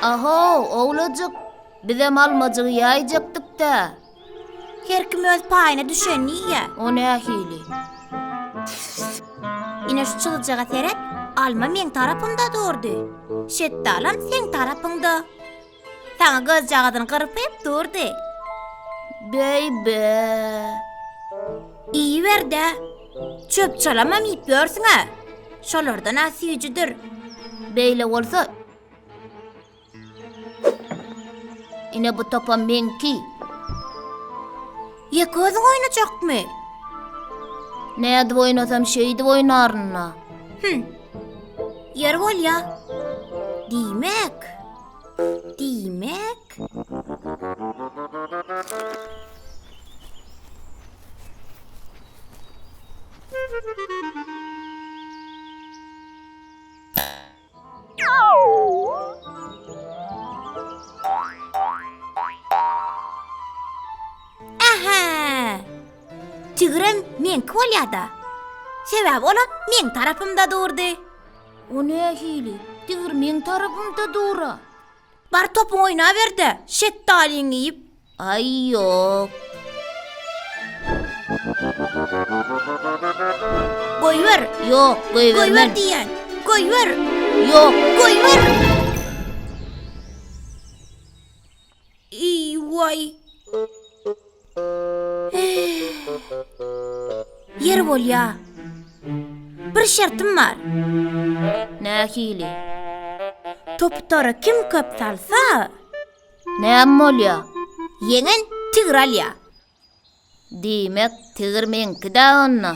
Ahow, owlajyk, bizem almajygy iýäýjekdik-dä. Her kim öz paýyna düşenini iýýä. O nähili? Ine şu çyzgyjaga seret, alma meň tarapymda durdy. Şetdalam seň tarapyňda. Saňa gözjagazyny gyrpyp durdy. Beý-be. Iýiber-dä. Çöp-çalamam iýip ýörsüň-ä. Şolardan-a süýjüdir. Beýle bolsa, Ine bu topam meňki. Ýeke özüň oýnajakmy? Nädip oýnasam şeýdip oýnaryn-da. Hüm. Ýer bolýa. Diýmek. Diýmek. Ähä! Tigrem meňki bolýa-da. Sebäbi olam meň tarapymda durdy. O nähili? Tigr meň tarapymda dur-a. Bar topuňy oýnaber-de, şetdalyňy iýip. Aý, ýok. Goýber. Ýok, goýbermen. Goýber diýýän. Goýber. Ýok. Goýber. Eý, waý. Ýer bolýa. Bir şertim bar. Nähili? Topy tora kim köp salsa, Näme bolýa? Ýeňen tigir alýa. Diýmek, tigir meňki-dä onda.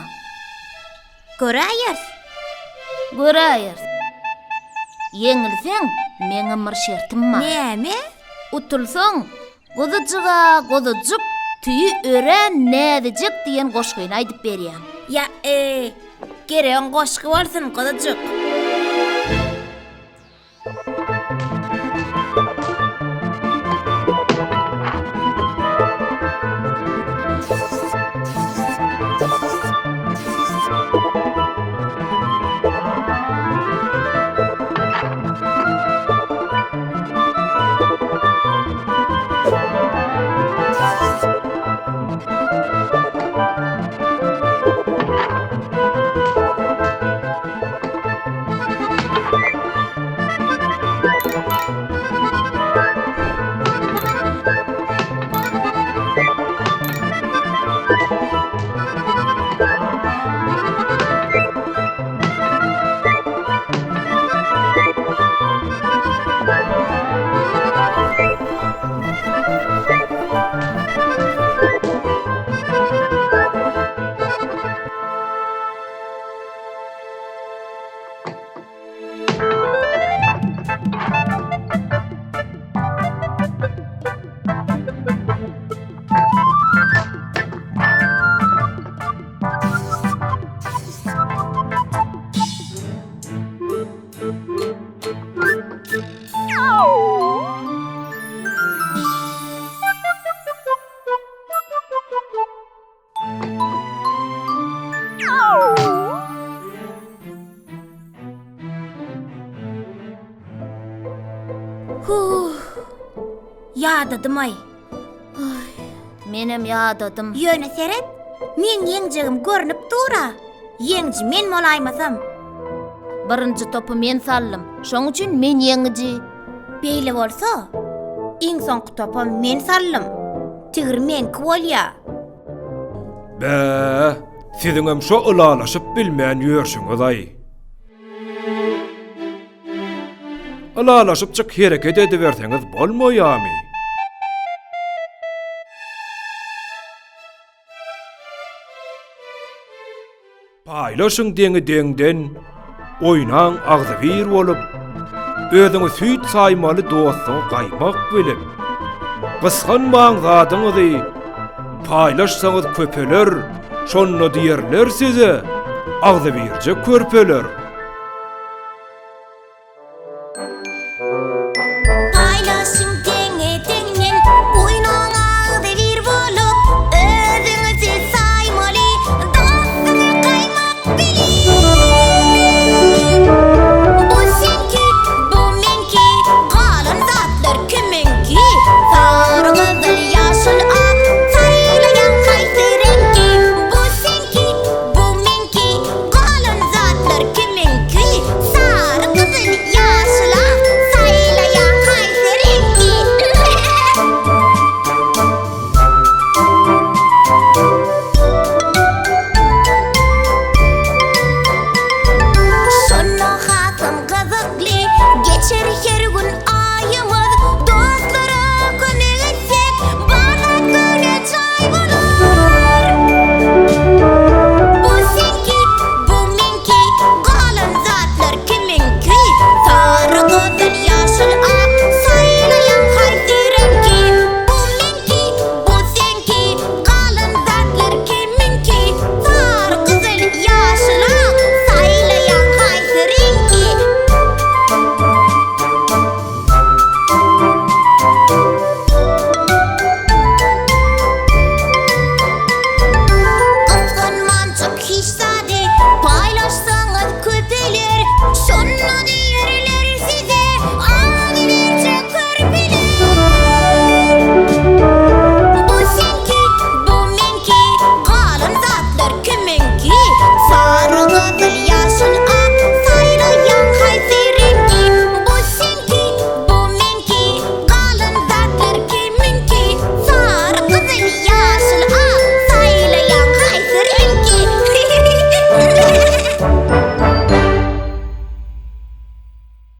Göräýeris. Göräýeris. Ýeňilseň, meňem bir şertim bar. Näme? Utulsaň, Guzujyg-a guzujyk, tüýi örän näzijek diýen goşgyny aýdyp berýäň. Ýa-eý, geregiň goşgy bolsun, guzujyk. Huh. Ýadadym-aý. Menem ýadadym. Ýöne seret, meň ýeňjegim görnüp dur-a. Ýeňiji men bolaýmasam. Birinji topy men saldym. Şoň üçin men ýeňiji. Beýle bolsa, iň soňky topam men saldym. Tigir meňki bolýa. Bä, siziňem şo ylalaşyp bilmän ýörşüňiz-aý. Ylalaşypjyk hereket ediberseňiz bolmaýamy? Paýlaşyň deňi deňden, oýnaň agzybir bolup, Özüňi süýt saýmaly dostuňy gaýmak bilip. Gysganmaň zadyňyzy, paýlaşsaňyz köpeler, Şonda diýerler size, agzybirje körpeler.